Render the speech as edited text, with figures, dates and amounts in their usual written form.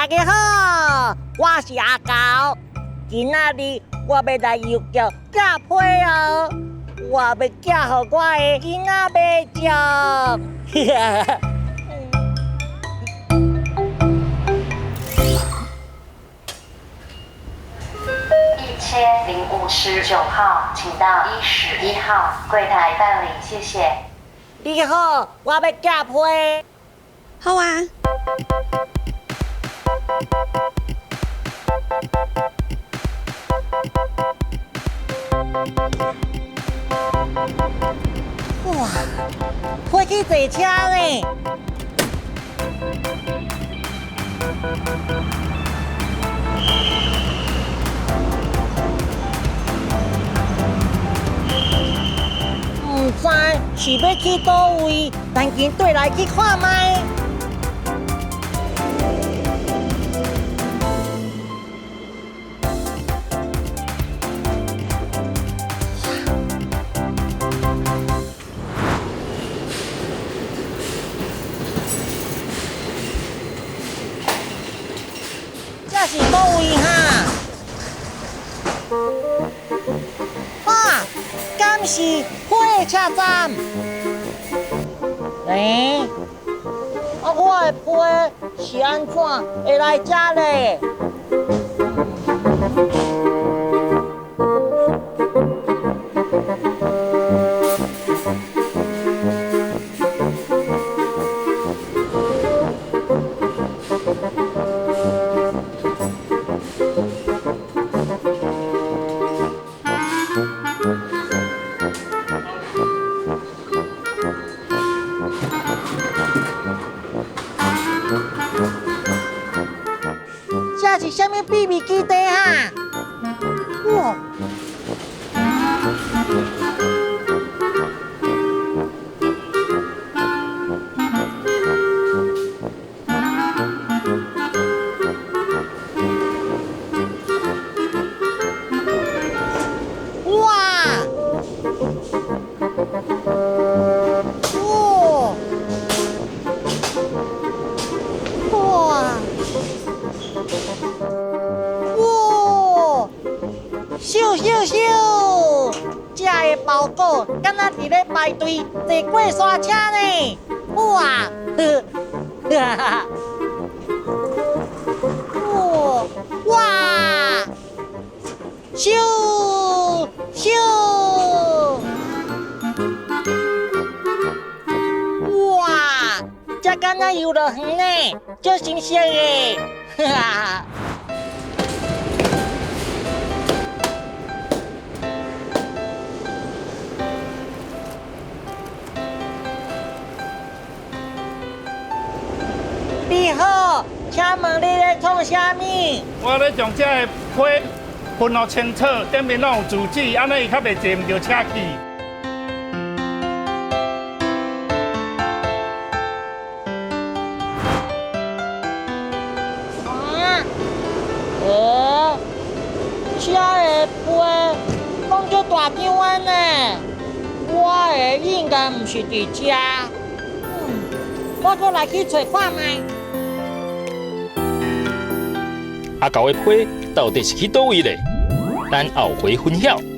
家好，我是阿猴。今仔日我欲來郵局寄批哦，我欲寄予我的囡仔馬將。1059號，請到11號櫃檯辦理，謝謝。你好，我欲寄批。好啊。哇，飛去坐車呢？毋知是欲去佗位，趕緊綴來去看覓。這是佗位哈？啊，敢是火車站？欸，啊，我的批是按怎會來這咧？這是啥物秘密基地哈？哇！哇！哇！哇！哇！咻咻咻！這个包裹敢若佇咧排隊坐過山車呢！哇！呵，哈哈！哇！哇！咻咻！哇！這敢若遊樂園呢，足新鮮的！哈哈！你好，請問你咧創啥物？我咧將這个批噴予清楚，頂面攏有字紙，按呢伊較袂坐毋著車去。啊？欸，車的批攏足大張按呢，我的應該毋是佇遮。我閣來去揣看覓。阿猴的批到底是去佗位咧？咱後回分曉。